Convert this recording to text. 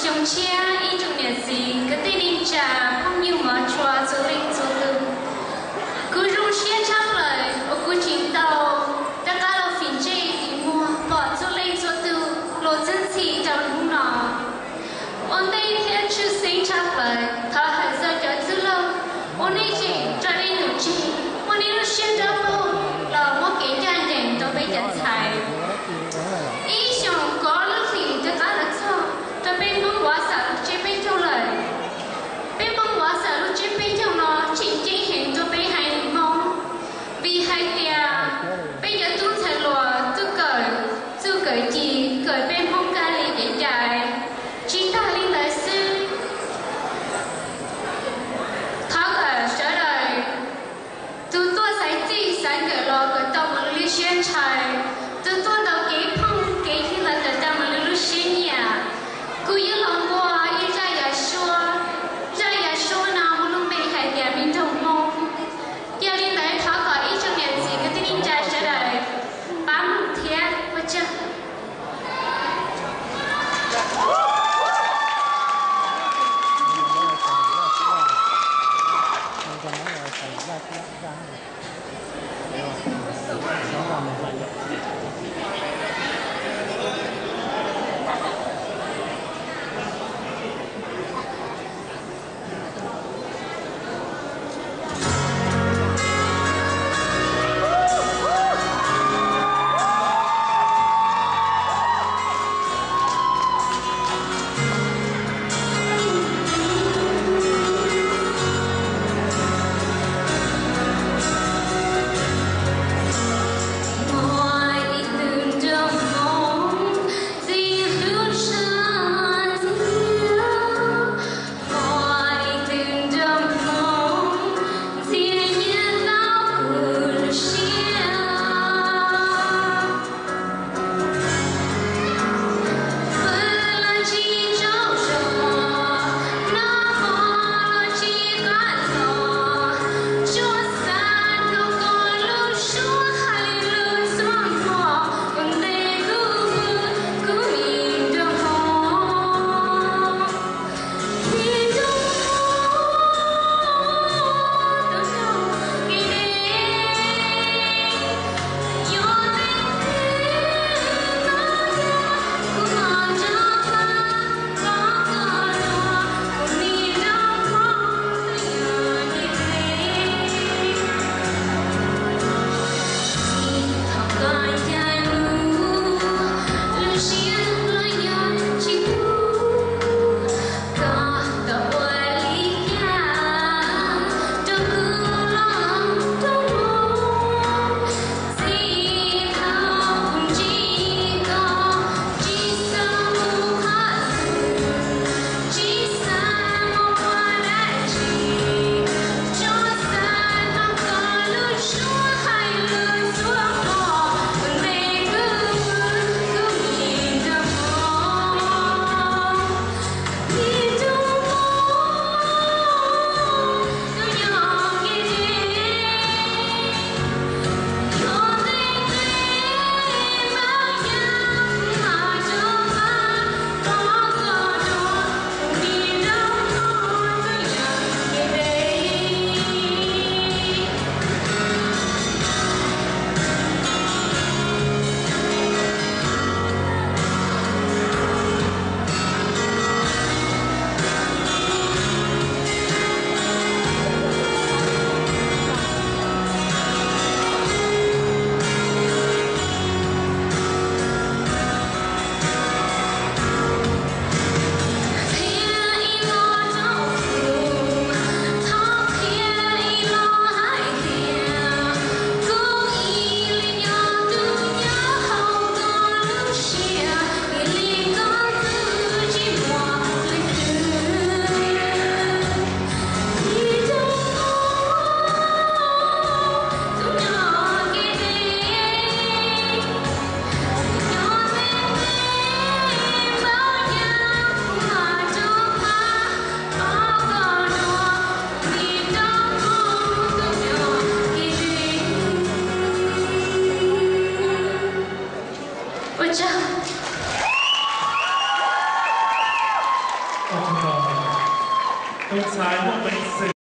Xyoo tshiab ib tsoom niam txiv kwv tij neej tsa phooj ywg mov tshua txhua leej txhua tus, kuv zoo siab tshaj plaws uas kuv tseem tau rov qab los fim ntsej fim muag pom txhua leej txhua tus los txhwb txhim rau hnub no. Ua ntej thiab tshwj xeeb tshaj plaws thov hawm txog cov txwj laug uas nej tseem raws li nws tsev muaj nej lub siab nrog pug los muab kev ncaj ncees rau peb cov ntxhais. Ib xyoos kaum ob lub hlis rov qab los txog rau peb Hmoob vov xaws lub tsiab peb caug lawm. Peb Hmoob vov xaws lub tsiab peb caug no tseem ceeb heev rau peb haiv neeg Hmoob, vim hais tias peb cov tub ntxhais hluas txuj kawm, txuj kawm ci kawm peb Hmoob kab li kev cai. Tsis tag li ntawd xwb, thov kom sawv daws tus tuaj xaiv txij xaiv nkawm los kom tau mus lub siab ntshaw, tus tuaj ntaus kev phooj kev ywg los kom tau mus lub siab nyiam. Kuv yuav los npua ib zaj yam suab, zaj yam suab no muaj lub npe hais tias me nraug Hmoob. Yog li ntawd thov kom ib tsoom niam txiv kwv tij neej tsa sawv daws pab mloog thiab ua tsaug. xaiv muaj peev xwm